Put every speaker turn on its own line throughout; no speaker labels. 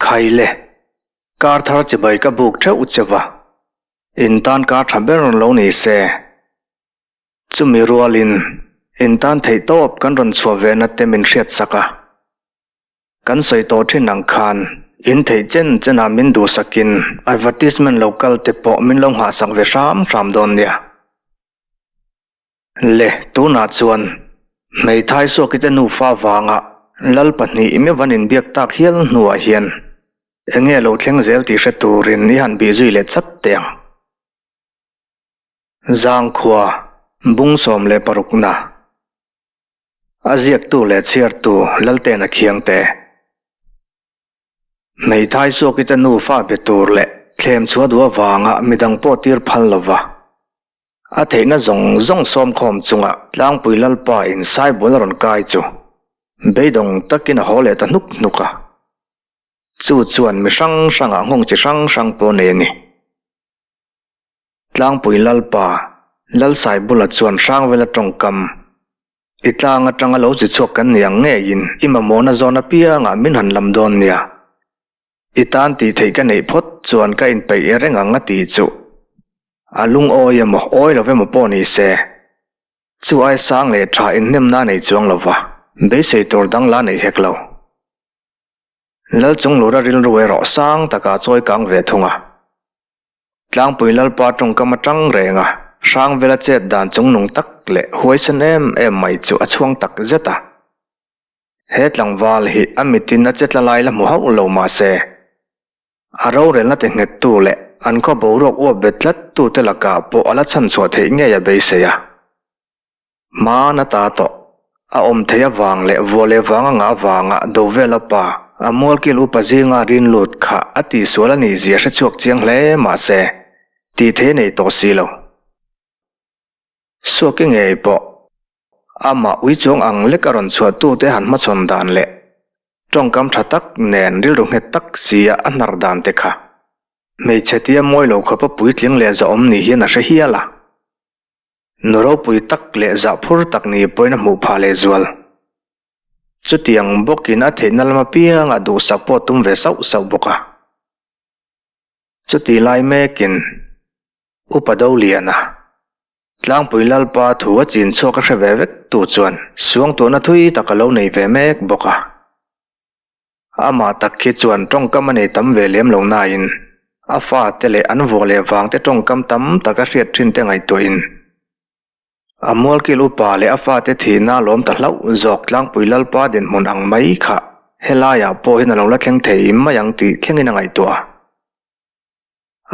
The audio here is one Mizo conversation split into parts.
Khaile, kar thar chibai ka buk theuh che va, in tan kar tha ber lo ni se. Chumi rualin in tan theih tawp kan rawn chhuah ve na te min hriat sak a. Kan sawi tawh thin ang khan in theih chen chenah min duhsakin advertisement lo kal te pawh min lo nghahsak ve hram hram dawn nia. Le, tunah chuan hmeithai suakite nufa vanga lal pahnih meuh an inbiak tak hial hnuah hian eng nge lo thleng zel tih hre turin i han bih zui leh chat teh ang. Zangkhua, Bung 16 na. A ziaktu leh chhiartu Laltena Khiangte. Hmeithai Suakite nufa be tur leh thlem chhuah duh avanga midang pawh tir phal lova. A theihna zawng zawng sawmkhawm chunga Tlangpui Lalpa in Saibul a rawn kai chu beidawng takin a haw leh ta hnuk hnuk a. Chu chuan mi hrang hrangah nghawng chi hrang hrang pawh nei a ni. Tlangpui Lalpa, Lalsaibula chuan Hrangvela tawngkam, I tlang atanga lo chi chhuak kan ni ang ngeiin i mamawhna zawn apiangah min han lam dawn nia. I tan tih theih ka neih phawt chuan ka inpeih reng ang a tih chu. A lungawi emaw awi lo emaw pawh ni se, chu ai sang leh tha inhnemna nei chuang lo va, beisei tur dang la nei hek lo. Lalchunglura rilru erawh sang takah chawi kang ve thung a. Tlangpui Lalpa tawngkam atang reng a, Hrangvela chet dan chungnung tak leh huaisen em em mai chu a chhuang tak zet a. He tlangval hi a mitin a che tla lai la hmu hauh lo mah se, a rorelna ti nghettu leh an khaw boruak uap bet tlat tute lakah pawh a la chhanchhuah theih ngei a beisei a. Hmaan ata tawh, a awm theih avang leh vua leh vang a ngah avanga Dovela pa, a mualkil upa zinga rin lut kha a tihsual a nih zia hre chhuak chiang hle mah se, tih thei a nei tawh si lo. Suaki ngei pawh, amah ui chuang ang lek a rawn chhuah tute han hmachhawn dan leh tawngkam tha tak nen rilru nghet tak sia a hnar dan te kha hmeichhe tia mawi lo khawpa puitling leh zahawm ni hian a hre hial a. Nu ropui tak leh zahphur tak ni pawhin a hmuh phah leh zual. Chutiang bawkin a theihna lam apiangah duhsak pawh tum ve sauh sauh bawk a. Chutih lai mekin Upa Doliana, Tlangpui Lalpa thu a chin chhuak a hre ve vek tu chuan suangtuahna thui tak a lo nei ve mek bawk a. Amah tak khi chuan tawngkam a nei tam ve lem lo nain a fate leh an vuah leh vangte tawngkam tam tak a hriat thin te ngaihtuahin a mualkil upa leh a fate thihna a lawm ta hlauh zawk Tlangpui Lalpa dinhmun ang mai kha helaiah pawh hian a lo la thleng thei mai ang tih thlengin a ngaihtuah a.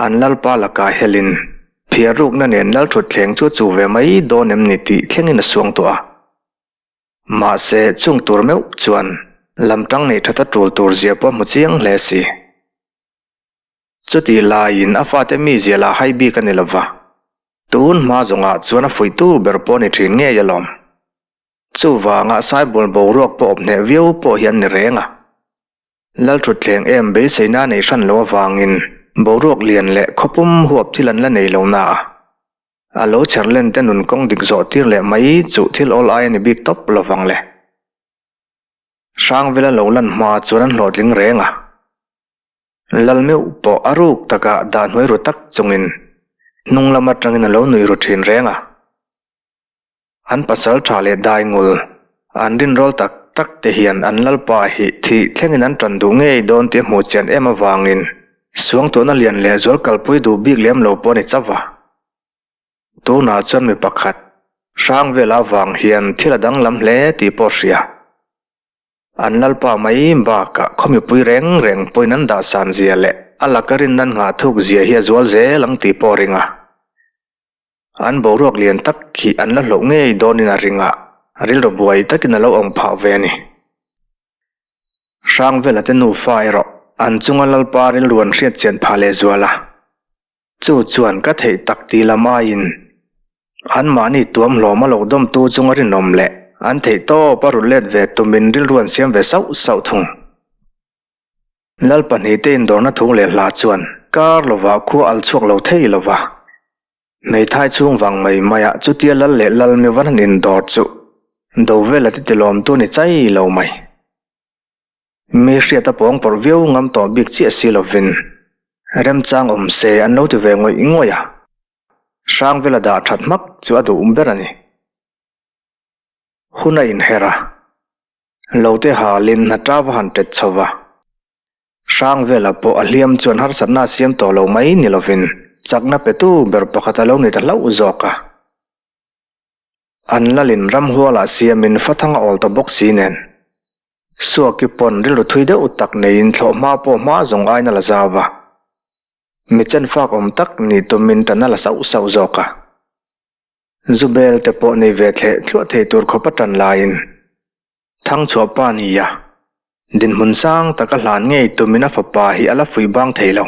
An Lalpa lakah helin phiar rukna nen Lalthutthleng chu a chuh ve mai dawn em ni tih thlengin a suangtuah a. Mahse, chung tur meuh chuan lamtang neih that a tul tur zia pawh a hmu chiang hle si. Chutih laiin a fate mi zia lah hai bik a ni lova, tun hma zawngah chuan a fuihtu ber pawh a ni thin ngei alawm. Chuvanga Saibul boruak pawh awp hneh viau pawh hi an ni reng a. Lalthutthleng em beiseina a nei hran loh avangin boruak lian leh khawpum huap thil an la nei lo na a. A lo chher len te nun kawng dik zawh tir leh mai chuh thil awl ai a ni bik tawp lo vang le. Hrangvela lo lan hma chuan an hlawhtling reng a. Lal meuh pawh a ruk takah dah hnuai ru tak chungin hnung lam atangin a lo nui ru thin reng a. An pasal tha leh dai ngul, an rinrawl tak tak te hian an lalpa hi thih thlengin an tan duh ngei dawn tih a hmuh chian em avangin Suangtuahna lian leh zual kalpui duh bik lem lo pawh a ni chauh a. Tunah chuan mi pakhat, hrang vela avang hian thil a danglam hle tih pawh a hria. An lalpa mai bakah khaw mipui reng reng pawhin an dah san zia leh a laka rin nan nghah thuk zia hi a zual zel ang tih pawh a ring a. An boruak lian tak hi an la hlauh ngei dawnin a ring a, rilru buai takin a lo awm phah ve a ni. Hrangvela te nufa erawh an chunga Lalpa rilru an hriat chian phah leh zual a. Chu chuan ka theih tak ti lam aiin anmahni tuam hlawm a lo dawmtu chunga rinawm leh an theih tawp a rut let ve tumin rilru an siam ve sauh sauh thung. Lal pahnihte indawrna thu leh hla chuan kar lovah khua al chhuak lo thei lova. Hmeithai chhung vang mai maiah chutia lal leh lal mi van han indawr chu do vela ti tilawmtu ni chai lo mai. Mi hriat a pawng pawrh viau ngam tawh bik chiah si lovin remchang awm se an lo ti ve ngawih ngawih a, Hrangvela dah that hmak chu a duh ber a ni. Hun a inher a, lo te halin hna tava han tet chho va. Hrangvela pawh a hliam chuan harsatna a siam tawh lo mai ni lovin chakna petu ber pakhat a lo ni ta hlauh zawk a. An lalin ramhualah siamin fathang a awl ta bawk si nen. Suaki pawn rilru thui deuh tak neiin thlawhhma pawh hma zawng aiin a la zau va. Mi chenfak awm tak nih tumin tan a la sauh sauh zawk a. Zu bel te pawh nei ve thleh thluah thei tur khawp a tan laiin Thangchhuah pa ni a, dinhmun sang taka hlan ngei tumin a fapa hi a la fuih bang thei lo.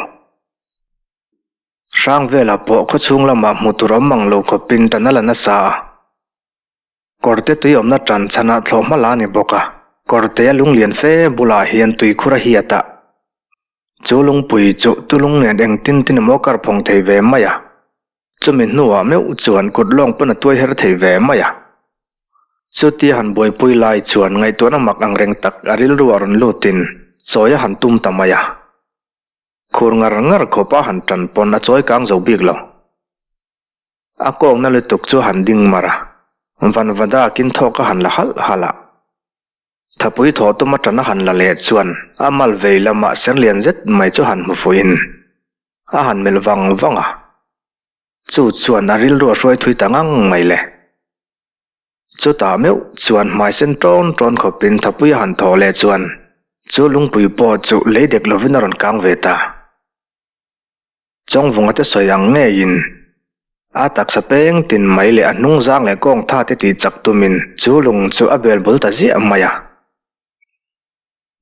Hrang velah pawh khawchhung lamah hmuh tur awm mang lo khawpin tan a la nasa a. Kawrte tui awmna tan chhanah thlawh hma la a ni bawk a, kawrte a lunglian fe bulah hian tuikhur a hiat a. Chu lungpui chu tulung nen engtin tin emaw kar phawng thei ve mai a, chumi hnuah meuh chuan kut lawng pawn a tuai her thei ve mai a. Chutia han buaipui lai chuan ngaihtuahna mak angreng tak a rilru a rawn lutin chawi a han tum ta mai a. Khur ngar ngar khawp a han tan pawn a chawi kang zo bik lo. A kawngna lutuk chu han ding mar a, vanva dakin thawk a han la halh halh a. Thapui thaw tum a tan a han la leh chuan a mal vei lamah ser lian zet mai chu han hmu fuhin a han melh vang vang a. Chu chuan a rilru a hruai thui ta ngang mai le. Chutah meuh chuan hmai sen ṭawn ṭawn khawpin thapui a han thawh leh chuan chu lungpui pawh chu lei dek lovin a rawn kang ve ta. Chawngvunga te sawi ang ngeiin a taksa peng tin mai leh a hnung zang leh kawng tha te tih chak tumin chu lung chu a bel bul ta ziah mai a.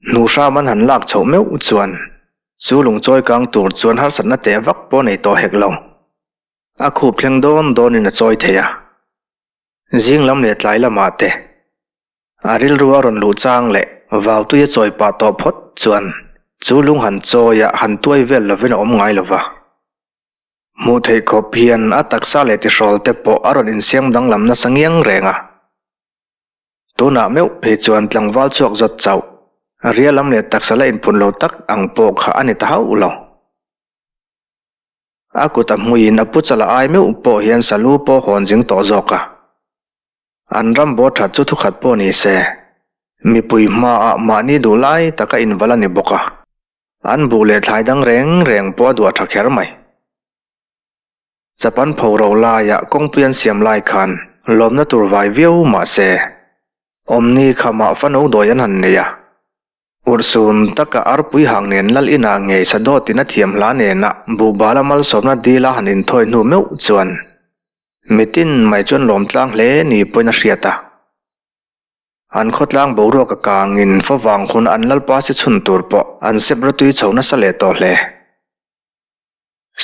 Hnuhram an han lak chhoh meuh chuan chu lung chawi kang tur chuan harsatna teh vak pawh nei tawh hek lo. A khup thleng dawn dawnin a chawi thei a. Zing lam leh tlai lamah te a rilru a rawn luh chang leh vau tui a chawi pah tawh phawt chuan chu lung han chawi a han tuai vel lovin a awm ngai lo va. Hmuh theih khawp hian a taksa leh tihrawl te pawh a rawn insiam danglam nasa ngiang reng a. Tunah meuh hi chuan tlangval chhuak zawt chauh, ria lam leh taksa la inphun lo tak ang pawh kha a ni ta hauh lo. A kut a hmuiin a pu chala ai meuh pawh hian salu pawh hawn zing tawh zawk a. An ram bo that chu thukhat pawh ni se, mipui hmaah mahni duh lai taka invalh a ni bawk a. An buh leh thlai dang reng reng pawh a duah tha kher mai. Chapan pho ro laiah kawngpui an siam lai khan lawmna tur vai viau mah se, awmni khamah fano dawi an han nei a. Urhsun taka arpui hang nen lal inah ngei sadawtin a thiam hla nena buhbala malsawmna dila han inthawi hnu meuh chuan mitin mai chuan lawmtlang hle ni pawhin a hriat a. An khawtlang boruak a kangin favang hun an lalpa si chhun tur pawh an sep rawtui chho nasa leh tawh hle.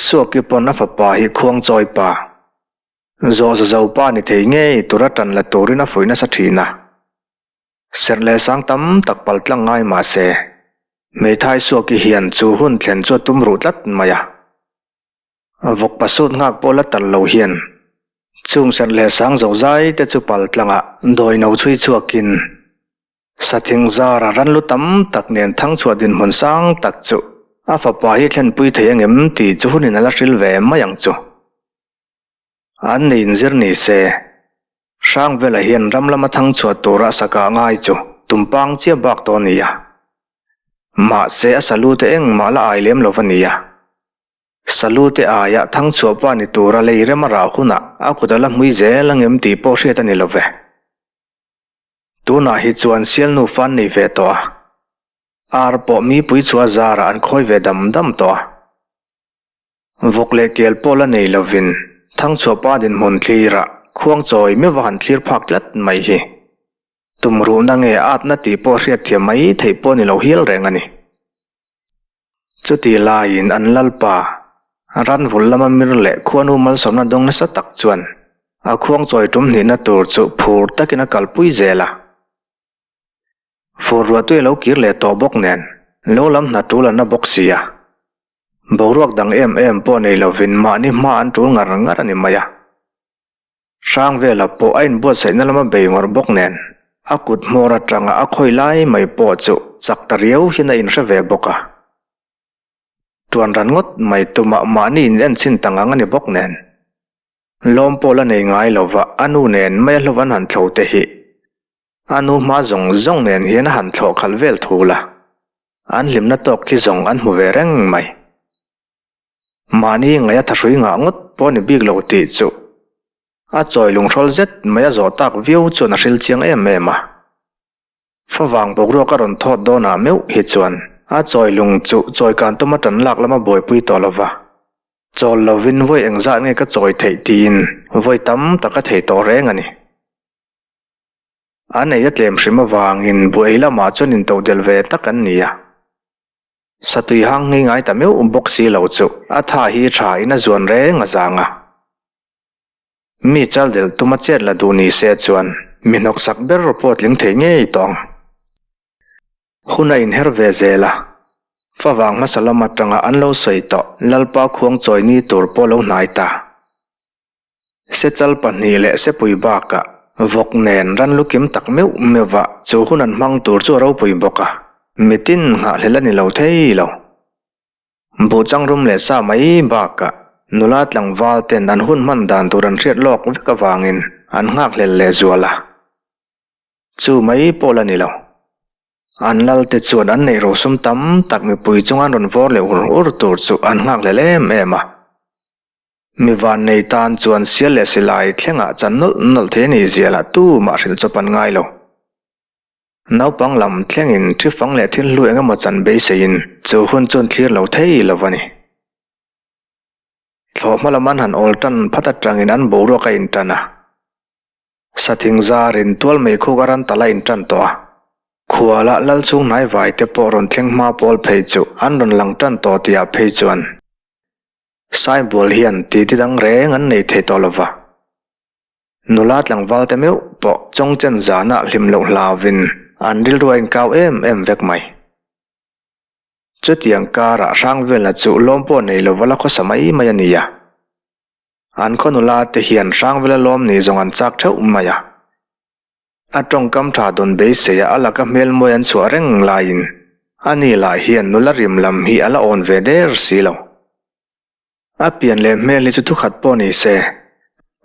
Suaki pawn a fapa hi khuangchawi pa, zawh za zo pa ni thei ngei tura tan la turin a fuih nasa thin a. Serh leh sang tam tak pal tlang ngai mah se, hmeithai Suaki hian chu hun thlen chu a tum ruh tlat mai a. Vawk pasut nghak pawh la tal lo hian chung serh leh sang zo zai te chu pal tlangah dawi no chhui chhuakin sathing zara ran lu tam tak nen thangchhuah dinhmun sang tak chu a fapa hi thlenpui thei angem tih chu hunin a la hril ve mai ang chu. An nei inzir ni se, Hrangvela hian ram lama thangchhuah tura a sakah ngai chu tumpang chiah bak tawh a ni a. Mahse a salute engmah la ai lem lo va ni a. Salute aia thangchhuah pa ni tura lei rem a rah hunah a kut a la hmui zel angem tih pawh hriat a ni lo ve. Tunah hi chuan sialnu fan nei ve tawh a. Ar pawh mipui chhuah zarah an khawi ve dam dam tawh a. Vawk leh kel pawh la nei lovin Thangchhuahpa dinhmun thlirah khuang chawi meuh a han thlir phak tlat mai hi. Tumruhna nge atna tih pawh hriatthiam mai theih pawh ni lo hial reng a ni. Chuti laiin an lalpa, ranvul lama mir leh khuanu malsawmna dawng nasa tak chuan a khuang chawi tum hnihna tur chu phur takin a kalpui zel a. Fur ruah tui a lo kir leh tawh bawk nen, lo lam hna tul an la bawk si a. Boruak dang em em pawh nei lovin mahni hma an tul ngar ngar a ni mai a. Hrangvela pawh a inbuatsaihna lama bei ngawrh bawk nen, a kut hmawr atanga a khawi lai mai pawh chu chak ta riau hian a inhre ve bawk a. Tuan ran ngawt mai tumah mahni in en chhin ta ngang a ni bawk nen. Lawm pawh la nei ngai lova a nu nen mai a hlawh an han thlo te hi a nu hma zawng zawng nen hian a han thlawh khalh vel thul a, an hlimna tawk khi zawng an hmu ve reng mai. Mahni ngaih a thahrui ngah ngawt pawh a ni bik lo tih chu a chawi lunghrawl zet mai a zawh tak viau chuan a hril chiang em em a. Favang boruak a rawn thawt dawnah meuh hi chuan a chawi lung chu chawi kan tuma tan lak lama buaipui tawh lo va. Chawl lovin vawi engzah nge ka chawi theih tiin vawi tam tak a thei tawh reng a ni. An ei a tlem hrim avangin buai lamah chuan intodelh ve tak an ni a. Satui hang ngei ngai ta meuh bawk si lo chu a tha hi tha in a zuan reng a zang a. Mi chal delh tum a chet la duh ni se chuan mi hnawksak ber pawh tling thei ngei tawh ang. Hun a inher ve zel a, favang hmasa lam atanga an lo sawi tawh Lalpa khuang chawi ni tur pawh lo hnai ta. Sechal pahnih leh sepui bakah vawk nen ran lu kim tak meuh meuh a, chu hun an hmang tur chu a ropui bawk a, mitin nghahhlelh a ni lo thei lo. Buhchang rum leh sa mai bakah nula tlangval ten an hun hman dan tur an hriat lawk vek avangin an nghakhlel leh zual a, chu mai pawh la ni lo. An lal te chuan an neih rosum tam tak mipui chunga an rawn vawr leh ur ur tur chu an nghakhlel em em a. Mi vannei tan chuan sial leh silai thlengah chan nawlh nawlh thei a ni zia lah tumah hrilh chawp an ngai lo. Naupang lam thlengin thi fang leh thil hlu eng emaw chan beiseiin chu hun chuan thlir lo thei lo a ni. Thlawhhma lam an han awl tan phat atangin an boruak a intan a. Sathing zarin tual mei khuk a ran tal a intan tawh a. Khuala lal chhung hnai vai te pawh rawn thleng hma pawl phei chu an rawn lang tan tawh tihah phei chuan Saibual hian titi dang reng an nei thei tawh lova. Nula tlangval te meuh pawh chawngchen zanah hlim loh hlauvin an rilru a inkau em em vek mai. Chutiang karah Hrangvela chu lawm pawh nei lova la khawsa mai mai a ni a. An khaw nula te hian Hrangvela lawm nih zawng an chak theuh mai a. A tawngkam tha dawn beiseia a laka hmelmawi an chhuah reng laiin ani lah hian nula rim lam hi a la awn ve der si lo. A pian leh hmel hi chu thukhat pawh ni se,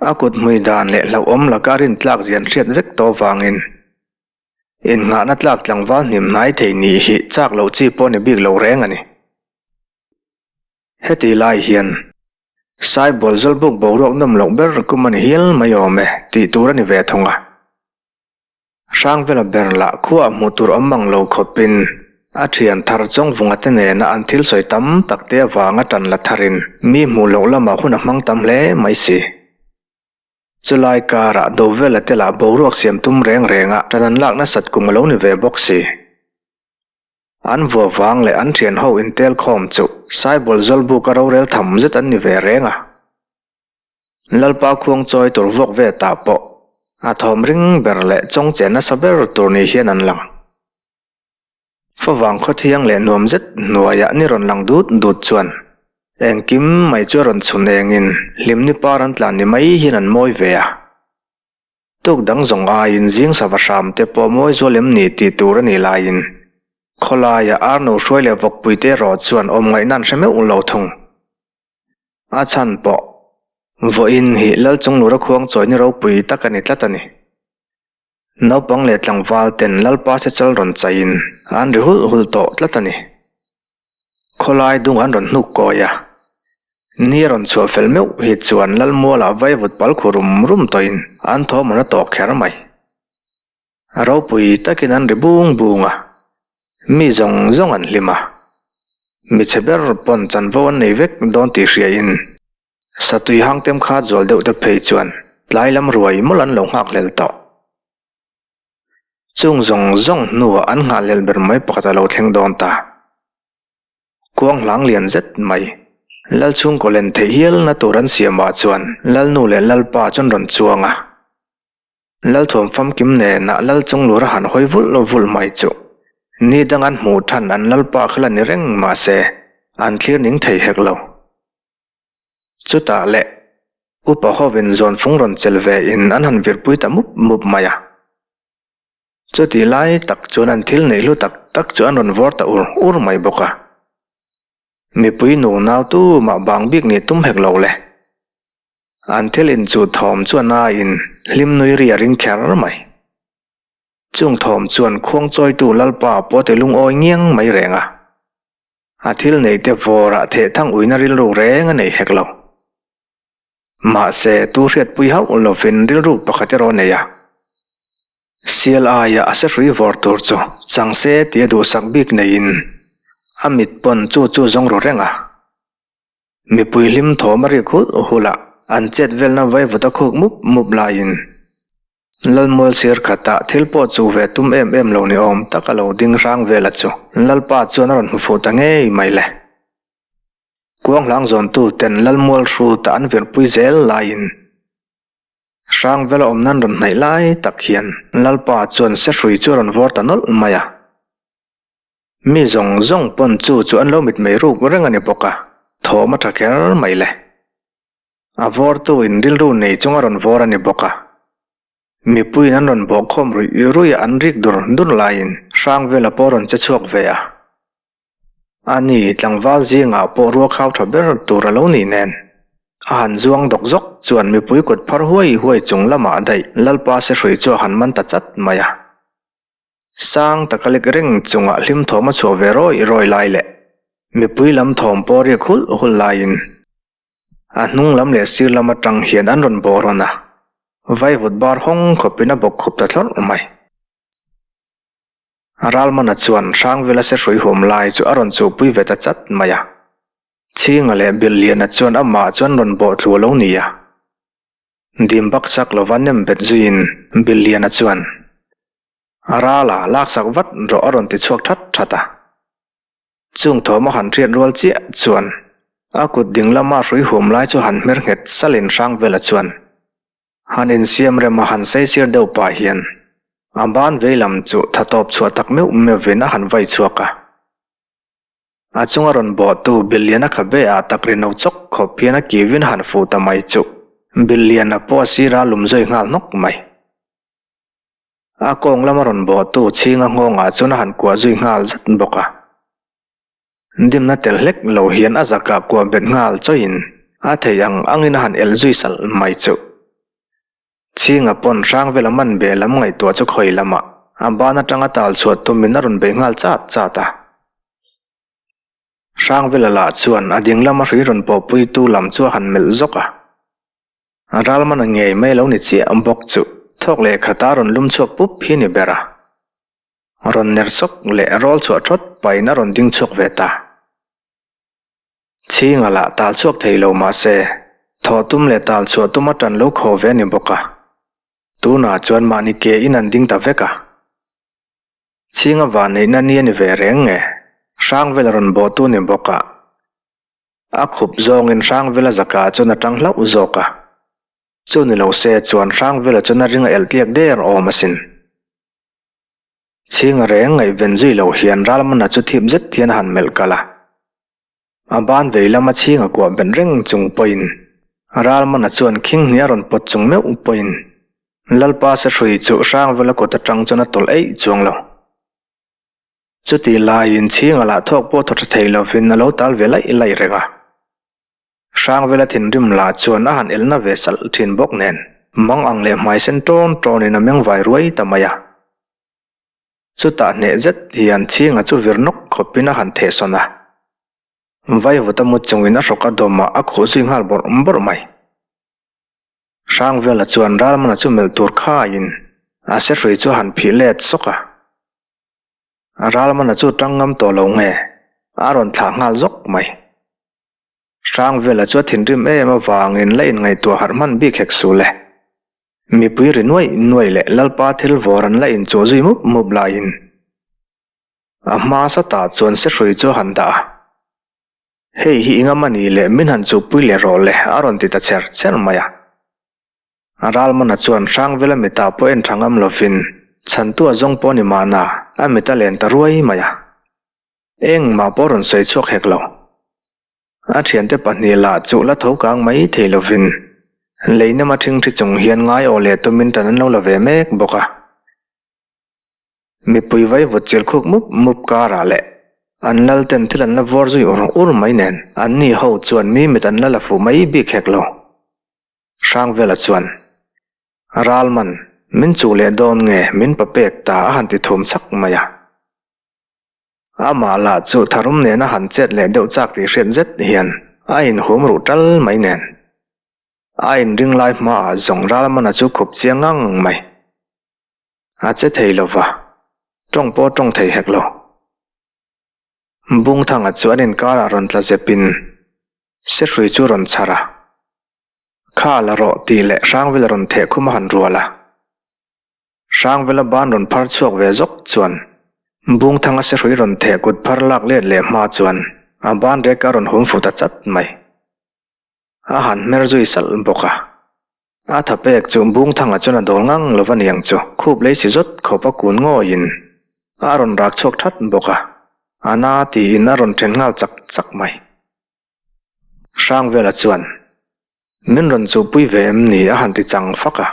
a kut hmui dan leh hlauhawm laka a rintlak zian hriat vek tawh vangin innghahna tlak tlangval hnim hnai thei nih hi chak loh chi pawh ni bik lo reng a ni. Heti lai hian Saibual zawlbuk boruak nawm loh ber kum a ni hial mai awm e tih tur a ni ve thung a. Hrangvela ber lah khuaah hmuh tur awm mang lo khawpin a thian thar Chawngvunga te nena an thil sawi tam tak te avanga tan la tharin mi hmuh loh lamah hun a hmang tam hle mai si. Chulai karah Dovela te lah boruak siam tum reng renga tan an lak nasat kum a lo ni ve bawk si. An vua vang leh an thian ho intel khawm chu Saibual Zawlbuka rorel tham zet an ni ve reng a. Lalpa khuang chawi tur vuak ve tah pawh a thawm ring ber leh chawng che nasa ber tur ni hian an lang. Favang khawthiang leh nuam zet hnuaiah ni rawn lang dut dut chuan engkim mai chu a rawn chhun engin hlimni par an tlan ni mai hian an mawi ve a. Tuk dang zawng aiin zing sava hram te pawh mawi zual em ni tih tur a nih laiin khawlaia arno hruai leh vawkpui te erawh chuan awm ngaihna an hre meuh lo thung. A chhan pawh vawiin hi Lalchunglura khuang chawini ropui tak a ni tlat a ni. Naupang leh tlangval ten Lalpa sechal rawn chaiin an ri hulh hulh tawh tlat a ni. Khawlai dung an rawn hnuk kawi a, ni a rawn chhuah fel meuh hi chuan Lalmualah vaivut pal khu rum rum tawhin an thawm an a tawk kher mai. A ropui takin an ri bung bung a, mi zawng zawng an hlim a, michhe ber pawn chanvo an nei vek dawn tih hriain satui hang tem kha zual deuh te phei chuan tlai lam ruai mawlh an lo nghakhlel tawh. Chung zawng zawng hnuah an nghahhlelh ber mai pakhat a lo thleng dawn ta. Kuang hlang lian zet mai, Lal chhungkaw len theih hialna tur an siamah chuan Lalnu leh Lalpa chuan rawn chuang a. Lalthuam famkim nenah Lal chunglur a han hawi vulh vulh mai chu ni dang an hmuh than an Lalpa kha la ni reng mahse an thlir ning thei hek lo. Chutah leh Upa hovin zawnfung rawn chel ve in an han virpui ta mup mup mai a. Chutih lai tak chuan an thil neih hlu tak tak. tak chu an rawn vawr ta ur ur mai bawk a. Mipui nu nau tu mah bang bik nih tum hek lo le. An thil inchuh thawm chuan aiin hlim nui ri a ring kher mai. Chung thawm chuan khuangchawitu Lalpa pawh ti lungawi ngiang mai reng a. A thil neite vawrah thehthang uina rilru reng a nei hek lo. Mahse, tu hriatpui hauh lovin rilru pakhat erawh a nei a. Sial aia a sehrui vawr tur chu chang se tia duhsak bik neiin a mit pawn chu chu zawng ru reng a. Mipui hlim thawm a rik hulh hulh a, an chet velna vaivut a khuk mup mup laiin Lalmual sir khatah thil pawh chu ve tum em em lo ni awm tak a lo ding hrang vel a chu Lalpa chuan a rawn hmu fuh ta ngei mai le. Kuanghlang zawntu ten Lalmual hrut a an virpui zel laiin Hrangvela awm nan rawn hnaih lai tak hian Lalpa chuan sehrui chu a rawn vawr ta nawlh mai a. Mi zawng zawng pawn chu chu an lo mitmei ruk reng a ni bawk a, thawm a tha kher mai le. A vawrtu in rilru nei chung a rawn vawr a ni bawk a. Mipuiin an rawn bawhkhawm ruih ruih a an rik dur dur laiin Hrangvela pawh a rawn che chhuak ve a. A ni, tlangval zingah pawh rua khau tha ber tur a lo nih nen. A han zuang dawk zawk chuan mipui kut phar huai huai chung lamah daih Lalpa Sehrui chu a han man ta chat mai a. Sang taka lek reng chungah hlim thawm a chhuah ve rawi rawi lai leh mipui lam thawm pawh riak hulh hulh laiin a hnung lam leh sir lam atang hian an rawn bawh rawn a, vaivut bar hawng khawpin a bawk khup ta thlawrh mai. Ralmana chuan Hrangvela sehrui huam lai chu a rawn chuhpui ve ta chat mai a. Chhinga leh Bilhliana chuan amah chuan rawn bawh thlu a lo ni a. Dim bak chak lova nem bet zuiin Bilhliana chuan, Rala, laksak vat rawh a rawn ti chhuak that that a. Chung thawm a han hriat rual chiah chuan a kut ding lama hrui huam lai chu han hmer nghet salin Hrangvela chuan, Han insiam rem a han saisir deuh pah hian a ban veilam chu tha tawp chhuah tak meuh meuhvin a han vai chhuak a. A chunga rawn bawhtu Billiana khabe ah tak ri no chawk khawp hian a kivin a han fuh ta mai chuh. Billiana pawh a sira lum zui nghal hnawk mai. A kawng lama rawn bawhtu chhinga nghawngah chuan a han kuah zui nghal zat bawk a. Dimna tel hlek lo hian a zakah kuah bet nghal chawiin a thei ang angin a han elh zui salh mai chu. Chhinga pawn hrang vela man be lam ngaihtuah chu khawi lamah a ban atanga tal chhuah tumin a rawn bei nghal chat chat a. Hrang vela lah chuan a ding lama hrui rawn pawhpuitu lam chu a han melh zawk a. Ralmana ngei mai lo ni chiah bawk chu thawk leh khata rawn lum chhuak pup hi ni ber a. Rawn ner sawk leh rawl chhuah thawt pahin a rawn ding chhuak ve ta. Chhinga lah tal chhuak thei lo mah se, thawh tum leh tal chhuah tum a tan lo khaw ve a ni bawk a. Tunah chuan mahni ke in an ding ta vek a. Chhinga vanneihna ni a ni ve reng nge, Hrangvel a rawn bawhtu ni bawk a. A khup zawngin Hrangvela zakah chuan a tang hlauh zawk a. Chu ni lo se chuan Hrangvela chuan a ring a elh tliak der awm asin. Chhinga reng ngaihven zui loh hian Ralmana chu thip zet hian a han melh kalh a. A ban vei lama chhinga kuah bet reng chung pawhin Ralmana chuan khing hnih a rawn pawt chung meuh pawhin Lalpa Sehrui chu Hrangvela kut atang chuan a tawlh eih chuang lo. Chutih laiin chhinga lah thawk pawh thaw tha thei lovin a lo tal ve laih laih reng a. Hrangvela thinrim lah chuan a han elna ve salh thin bawk nen, mang ang leh hmai sen tawn tawnin a meng vai ruai ta mai a. Chutah hneh zet hian chhinga chu vir nawk khawpin a han thehsawn a. Vaivuta mu chungin a hrawk a dawmah a khuh zui nghal bawrh bawrh mai. Hrangvela chuan Ralmana chu melh tur khaiin a sehrui chu a han phih let sawk a. Ralmana chu tang ngam tawh lo nge a rawn thlah nghal zawk mai. Hrangvela chu a thinrim em avangin la inngaihtuah harh hman bik hek suh le. Mipui ri nuaih nuaih leh Lalpa thil vawr an la inchuh zui mup mup laiin a hma satah chuan sehrui chu a han dah a. Hei hi engam a nih leh min han chuhpui leh rawh le a rawn ti ta cher cher mai a. Ralmana chuan Hrangvela mitah pawh en tha ngam lovin chhantu a zawng pawh a ni mahna a mit a len ta ruai mai a. Engmah pawh rawn sawi chhuak hek lo. A thiante pahnih lah chu la tho kang mai thei lovin lei nama thingthi chung hian ngai aw leh tumin tan an lo la ve mek bawk a. Mipui vaivut chil khuk mup mup karah leh an lal ten thil an la vawr zui ur ur mai nen an ni ho chuan mi mit an la la fuh mai bik hek lo. Hrangvela chuan, Ralman, min chuh leh dawn nge min pa pek ta a han ti thum chak mai a. Amah lah chu tharum nena han chet leh deuh chak tih hriat zet hian a inhum ruh tal mai nen. A inring lai hmaah zawng Ralmana chu khup chiang ngang mai. A che thei lo va, tawng pawh tawng thei hek lo. Bungthanga chu an inkarah rawn tla zepin Sehrui chu rawn chhar a, Kha la rawh tih leh Hrangvela rawn theh khum a han rual a. Hrangvela ban rawn phar chhuak ve zawk chuan Bungthanga Sehrui rawn theh kut phar lak let leh hma chuan a ban rek a rawn hum fu ta chat mai. A han hmer zui salh bawk a. A tha pek chu Bungthanga chuan a dawl ngang lo va niang chu khup lei si zawt khawp a kun ngawiin a rawn rak chhuak that bawk a, a na tiin a rawn then nghal chak chak mai. Hrangvela chuan, Min rawn chuhpui ve em ni? a han ti chang fak a.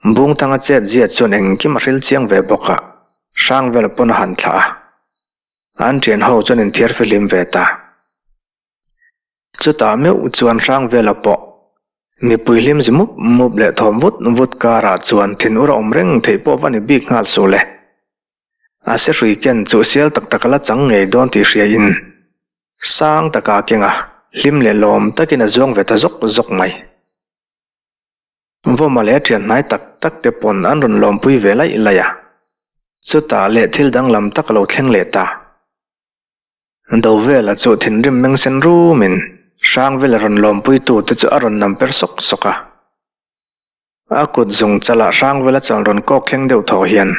Bungthanga chet zia chuan engkim a hril chiang ve bawk a, Hrangvela pawn a han thlah a. An thian ho chuan inthiar fihlim ve ta. Chutah meuh chuan Hrangvela pawh mipui hlim zi mup mup leh thawm vut vut karah chuan thinur a awm reng theih pawh va ni bik nghal suh le. A sehrui ken chu sial tak tak a la chang ngei dawn tih hria in sang taka kenga hlim leh lawm takin a zuang ve ta zawk zawk mai. Vawma leh thian hnai tak tak te pawn an rawn lawmpui ve laih laih a. Chutah leh thil danglam tak a lo thleng leh ta. Dovela chu thinrim meng sen rumin Hrangvela rawn lawmpuitu te chu a rawn nam per sawk sawk a. A kut zung chalah Hrangvela chal rawn kawk thleng deuh thaw hian,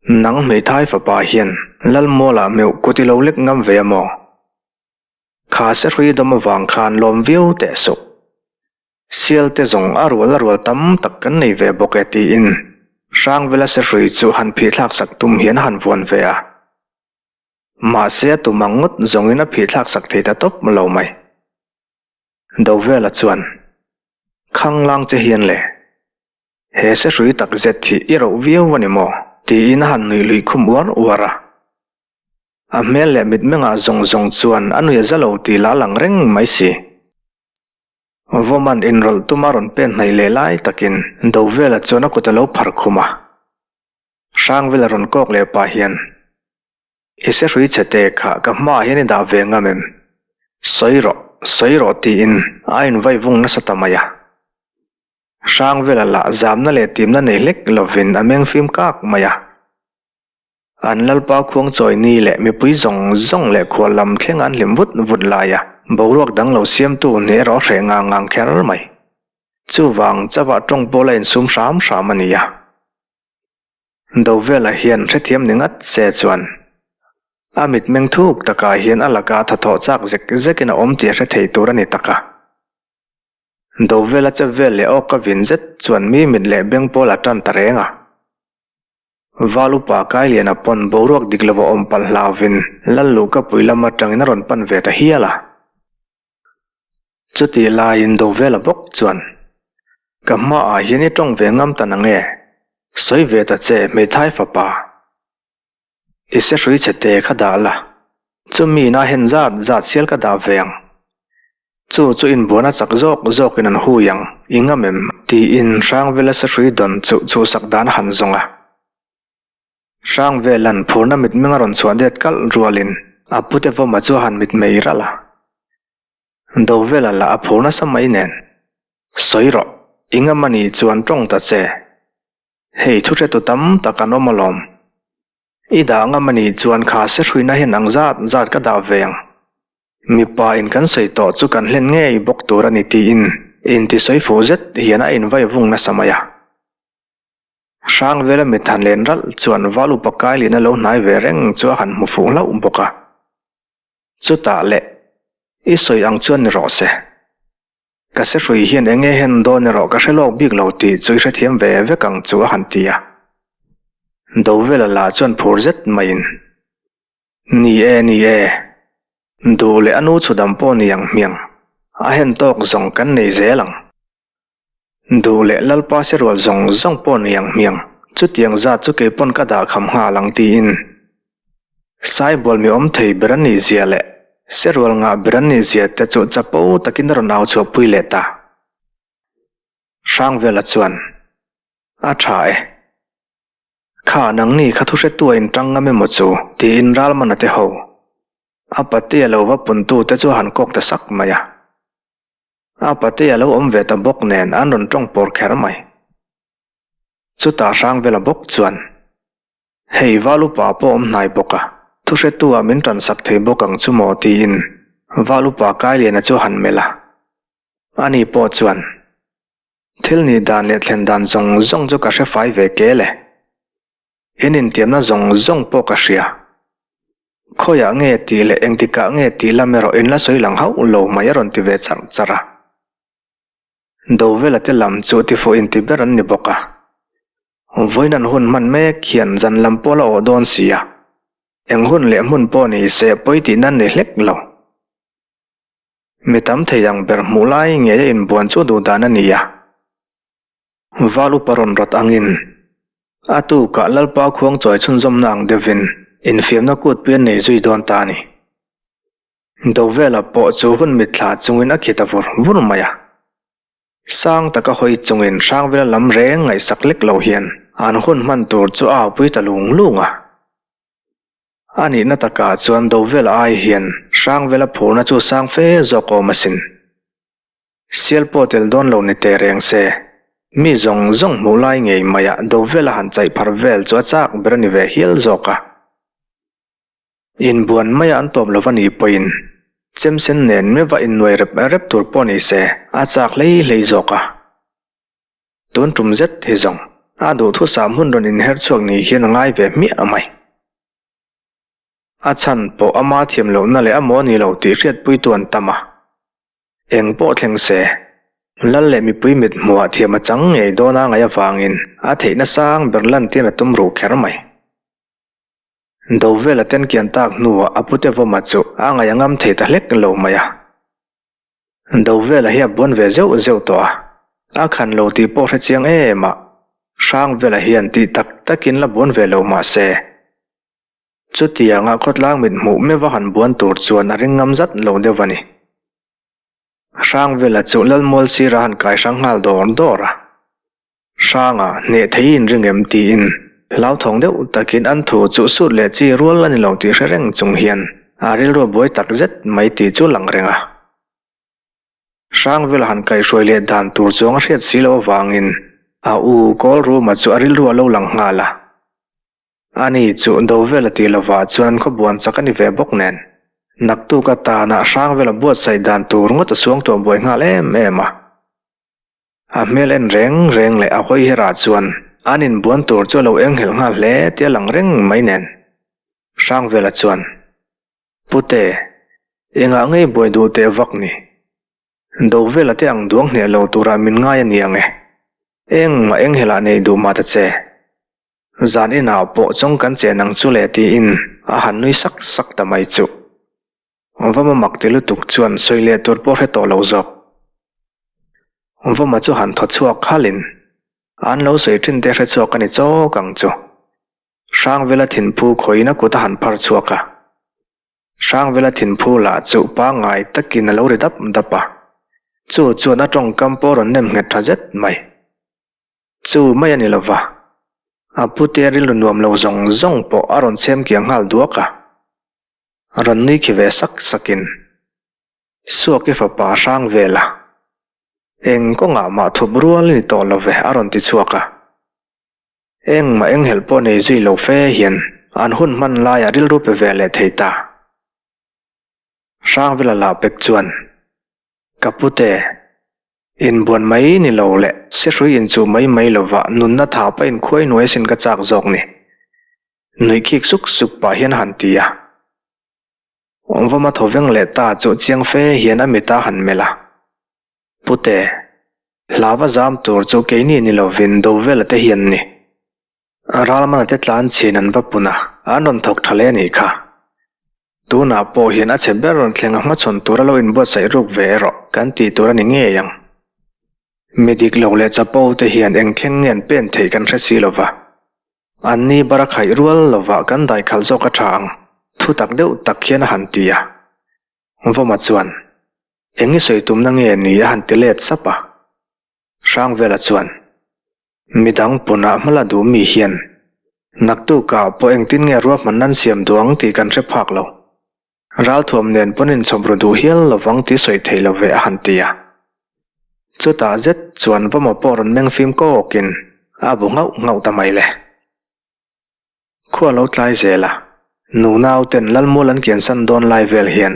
Nang hmeithai fapa hian Lalmualah meuh kut i lo lek ngam ve a maw? Kha sehrui dawm avang khan lawm viau teh suh. Sial te zawng a rual a rual tam tak kan nei ve bawk e tiin Hrangvela sehrui chu han phihthlak sak tum hian a han vuan ve a. Mahse a tum ang ngawt zawngin a phihthlak sak thei ta tawp lo mai. Dovela chuan, Khanglang che hian le, he sehrui tak zet hi i roh viau a ni maw? tiin a han nuih luih khum uar uar a. A hmel leh mitmengah zawng zawng chuan a nuih a za lo tih lah a lang reng mai si. Vawman inrawlh tuma rawn pen hnaih leh lai takin Dovela chuan a kut a lo phar khum a. Hrangvela rawn kawk leh pah hian, I sehrui chhe te kha ka hmaah hian i dah ve ngam em? Sawi rawh, sawi rawh tiin a invai vung nasa ta mai a. Hrangvela lah zamna leh timna nei hlek lovin a meng fim kak mai a. An lalpa khuang chawi ni leh mipui zawng zawng leh khual lam thleng an hlim vut vut lai a, boruak dang lo siamtu nih erawh a hreh ngang ngang kher mai. Chuvang chauhah tawng pawh la insum hram hram a ni a. Dovela hian hrethiam ni ngat se chuan a mitmeng thuk takah hian a laka thathawh chak zek zekin a awm tih a hre thei tur a ni tak a. Dovela che vel leh awk ka vin zet chuan mi mit leh beng pawl a tan ta reng a. Val upa Kailiana pawn boruak dik lova awm palh hlauvin Lalluhkapui lam atangin a rawn pan ve ta hial a. Chutih laiin Dovela bawk chuan, Ka hmaah hian i tawng ve ngam ta nang e, sawi ve ta che hmeithai fapa. I sehrui chhe te kha dah la, chumi ina hen zat zat sial ka dah ve ang. Chu chu inbuana chak zawk zawkin an hui ang, i ngam em? Tiin Hrangvela sehrui dawn chu chhuhsak dan a han zawng a. Hrangvela'n phurna mitmeng a rawn chhuah det kalh rualin a pute vawma chu a han mitmei ralh a. Dovela lah a phur nasa mai nen, Sawi rawh, i ngam a nih chuan tawng ta che. Hei thu hretu tam tak an awm alawm. I dah ngam a nih chuan kha sehruina hian ang zat zat ka dah ve ang. Mipa in kan sawi tawh chu kan hlen ngei bawk tur a ni tiin intisawi fuh zet hian a invai vung nasa mai a. Hrangvela mit han len ralh chuan Val upa Kailin a lo hnai ve reng chu a han hmu fuh hlauh bawk a. Chutah leh, i sawi ang chuan ni rawh se. Ka sehrui hian eng nge hen dawn erawh ka hre lawk bik lo tih chu i hrethiam ve vek ang chu a han ti a. Dovela lah chuan phur zet maiin, Ni e, ni e. Duh leh a nu chhudam pawh ni ang hmiang, a hen tawk zawng kan nei zel ang. Duh leh Lalpa se rual zawng zawng pawh ni ang hmiang. Chutiang zat chu keipawn ka dah kham nghal ang tiin Saibual mi awm thei ber an nih zia leh Serual ngah ber an nih zia te chu chapo takin a rawn au chhuahpui leh ta. Hrangvela chuan, A tha e. Kha nangni kha thu hretu a inṭang ngam emaw chu tiin Ralmana te ho a patea lo va puntu te chu a han kawk ta sak mai a. A patea lo awm ve ta bawk nen an rawn ṭawng pawr kher mai. Chutah Hrangvela bawk chuan, Hei Val upa pawh awm hnai bawk a, thuhretu ah min ṭansak thei bawk ang chu maw tiin Val upa Kailiana chu a han melh a. Ani pawh chuan, Thil nih dan leh thlen dan zawng zawng chu ka hre fai ve kel e. In intiamna zawng zawng pawh ka hria. Khawiah nge tih leh engtikah nge tih lam erawh in la sawi lang hauh lo mai a rawn ti ve charh charh a. Dovela te lam chu tifuh inti ber an ni bawk a. Vawiin an hun hman mek hian zan lam pawh la awh dawn si a. Eng hun leh hmun pawh ni se pawi tihna an nei hlek lo. Mi tam thei ang ber hmuh lai ngei a inbuan chu duh dan a ni a. Val upa rawn rawt angin a tukah Lalpa khuang chawi chhunzawmna ang deuhin infiamna kutpui an nei zui dawn ta a ni. Dovela pawh chu hun mitthla chungin a khi ta vur vur mai a. Sang taka hawi chungin Hrangvela lam reng ngaihsak lek lo hian an hun hman tur chu a aupui ta lung lung a. A nihna takah chuan Dovela ai hian Hrangvela phurna chu sang fe zawk awm asin. Sial pawh tel dawn lo ni teh reng se, mi zawng zawng hmuh lai ngei maiah Dovela han chaih phar vel chu a chak ber a ni ve hial zawk a. Inbuan maia an tawp lo va nih pawhin chemsen nen meuha innuai rep rep tur pawh ni se a chak hlei hlei zawk a. Tun tum zet hi zawng a duhthusam hun rawn inher chhuak ni hian a ngai ve hmiah mai. A chhan pawh ama thiam lohna leh a maw ni lo tih hriatpuitu an tam a. Eng pawh thleng se, Lal leh mipui mit hmuhah thiam a chang ngei dawn a ngaih avangin a theihna sang ber lantir a tum ruh kher mai. Dovela ten kian tak hnuah a pute vawma chu a ngaih a ngam thei ta hlek lo mai a. Dovela hi a buan ve zeuh zeuh tawh a, a khan lo tih pawh hre chiang em a, Hrangvela hian tih tak takin la buan ve lo mah se. Chutianga khawtlang mit hmuh meuha han buan tur chuan a ring ngam zat lo deuh a ni. Hrangvela chu Lalmual sira han kai hrang nghal dawr dawr a. Hranga hneh thei in ring em tiin hlauthawng deuh takin an thu chu sut leh chi rual a ni lo tih hre reng chung hian a rilru buai tak zet mai tih chu lang reng a. Hrangvela han kaihhruai leh dan tur chuang a hriat si loh avangin a u Kawlruma chu a rilru a lo lang nghal a. Ani chu Dovela tih lovah chuan an khawbuan chak a ni ve bawk nen naktuk atana Hrangvela buatsaih dan tur ngawt a suangtuah buai nghal em em a. A hmel en reng reng leh a hawi herah chuan an inbuan tur chu a lo enghelh nghal hle tih a lang reng mai nen. Hrangvela chuan, Pute, engah ngei buai duh teh vak ni? Dovela te ang duang hneh lo turah min ngai a ni ang e. Engmah enghelh ah nei duh mah ta che. Zan inah pawh chawng kan chen ang chu le tiin a han nui sak sak ta mai chuh. Vama mak ti lutuk chuan sawi leh tur pawh hre tawh lo zawk. Vama chu han thaw chhuak khalin an lo sawi thin te hre chhuak a ni chawk ang chu. Hrangvela thinphu khawiin a kut a han phar chhuak a. Hrangvela thinphu lah chu pangngai takin a lo ri dap dap a. Chu chuan a tawngkam pawh a rawn nem nghet tha zet mai. Chu mai a ni lova, a pute rilru nuam lo zawng zawng pawh a rawn chhem kiang nghal duak a. Rawn nui khi ve sak sakin, Suaki fapa a hrang vel a, eng kawngah mah thup rual a ni tawh lo ve a rawn ti chhuak a. Engmah enghelh pawh nei zui lo fe hian an hun hman laiah rilru pe ve leh thei ta. Hrangvela lah pek chuan, Ka pute, Inbuan mai ni lo leh sehrui inchuh mai mai lova nunna thapa inkhuai nuai sin ka chak zawk ni. Nuih khik suk suk pah hian a han ti a. Vama thawveng leh ta chu chiang fe hian a mit a han melh a. Pute, hlava zam tur chu keini ni lovin Dovela te hian ni. Ralmana te tlan chhin an va pun a, an rawn thawk tha hle a nih kha. Tunah pawh hian a chhe ber rawn thleng a hmachhawn tura lo inbuatsaih ruk ve erawh kan tih tur a ni ngei ang. Mi dik lo leh chapo te hian eng thleng nge an pen theih kan hre si lo va. Anni bara khaih rual lovah kan daikhalh zawk a tha ang, thu tak deuh tak hian a han ti a. Vawma chuan, Eng i sawi tumna nge ni a han ti let sap a. Hrangvela chuan, Midang punah hmala duh mi hian naktukah pawh engtin nge ruahman nan siam duh ang tih kan hre phak lo. Ralthuam nen pawn inchhawp ru duh hial lovang tih sawi thei lo ve a han ti a. Chutah zet chuan Vawma pawh rawn meng fim kawkin a bu nghauh nghauh ta mai le. Khua lo tlai zel a, nu nauten Lalmual an kiansan dawn lai vel hian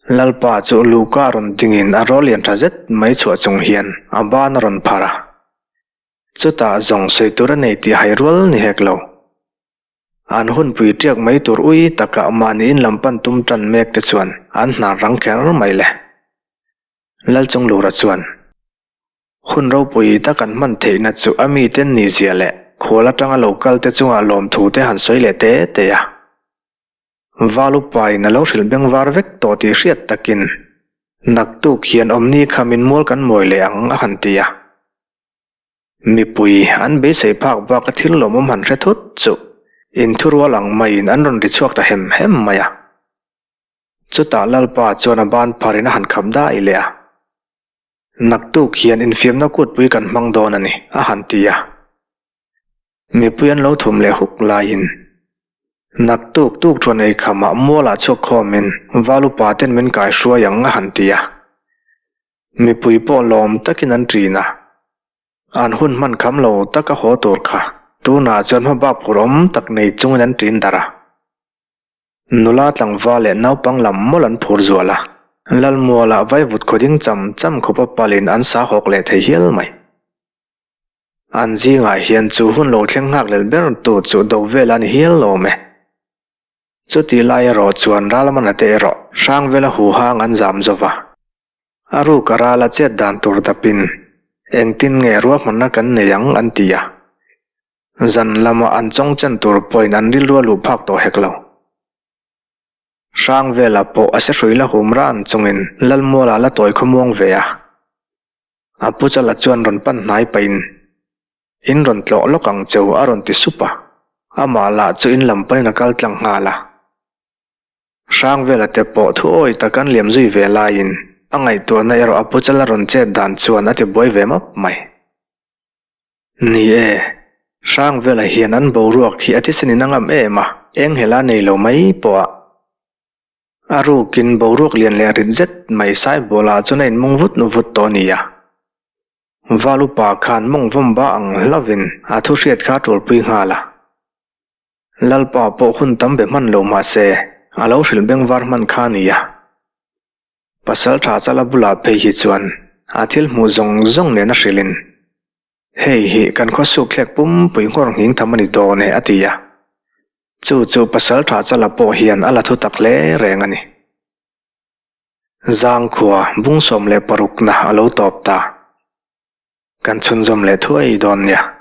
Lalpa chu Luka rawn dingin a rawl lian tha zet mai chhuah chung hian a ban a rawn phar a. Chutah zawng sawi tur a nei tih hai rual ni hek lo. An hunpui tiak mai tur ui takah mahni in lam pan tum tan mek te chuan an hnar rang kher mai le. Lalchunglura chuan hun ropui tak an hman theihna chu a miten ni zia leh khual atanga lo kal te chungah lawmthu te han sawi leh te te a. Valupain a lo hrilh beng var vek tawh tih hriat takin naktuk hian awmni kha min mual kan mawi leh ang a han ti a. Mipui an beisei phak bak a thil lawmawm han hre thut chu inthurual ang maiin an rawn ri chhuak ta hem hem mai a. Chutah Lalpa chuan a ban pharin a han khap dai leh a. Naktuk hian infiamna kutpui kan hmang dawn a ni, a han ti a. Mipui an lo thum leh huk laiin naktuk tuk thuan ei khamah mualah chhuak khawmin val upa ten min kai hruai ang a han ti a. Mipui pawh lawm takin an ṭin a. An hun hman kham lo taka haw tur kha tunah chuan hmabak phur awm tak nei chungin an ṭin darh a. Nula tlangval leh naupang lam mawlh an phur zual a, Lalmualah vaivut khaw ding cham cham khawpa palin an sa hawk leh thei hial mai. An zingah hian chu hun lo thleng nghak lel ber tu chu do vel a ni hial awm e. Chuti lai erawh chuan Ralmana te erawh Hrangvela huhang an zam zo va. A ruk a rala chet dan tur dapin engtin nge ruahmanna kan nei ang an ti a. Zan lama an chawngchen tur pawhin an rilru a luh phak tawh hek lo. Hrangvela pawh a se hrui la hum ran chungin Lalmuala la tawi khawmuang ve a. A pu chala chuan rawn pan hnai pahin, In rawn tlawh lawk ang cheu a rawn ti sup a, amah lah chu in lam panin a kal tlang nghal a. Hrangvela te pawh thu awi tak an liam zui ve laiin a ngaihtuahna erawh a pu chala rawn chet dan chuan a ti buai ve map mai. Ni e, Hrangvela hian an boruak hi a thisenin a ngam em a, eng hela nei lo mai pawh a. A rukin boruak lian leh rit zet mai Saibuala chuan a inmung vut vut tawh a ni a. Val upa khan mawng vawm ba ang hlauvin a thu hriat kha a ṭulpui nghal a. Lalpa pawh hun tam be hman lo mah se a lo hrilh beng var hman kha a ni a. Pasal ṭha chala bulah phei hi chuan a thil hmuh zawng zawng nen a hrilhin, Hei hi kan khawsuk thlek pumpui nghawr nghing tham a ni dawn e a ti a. Chu chu pasal tha chala pawh hian a la thu tak hle reng a ni. Zangkhua bung 16 na a lo tawp ta. Kan chhunzawm leh thuai dawn nia.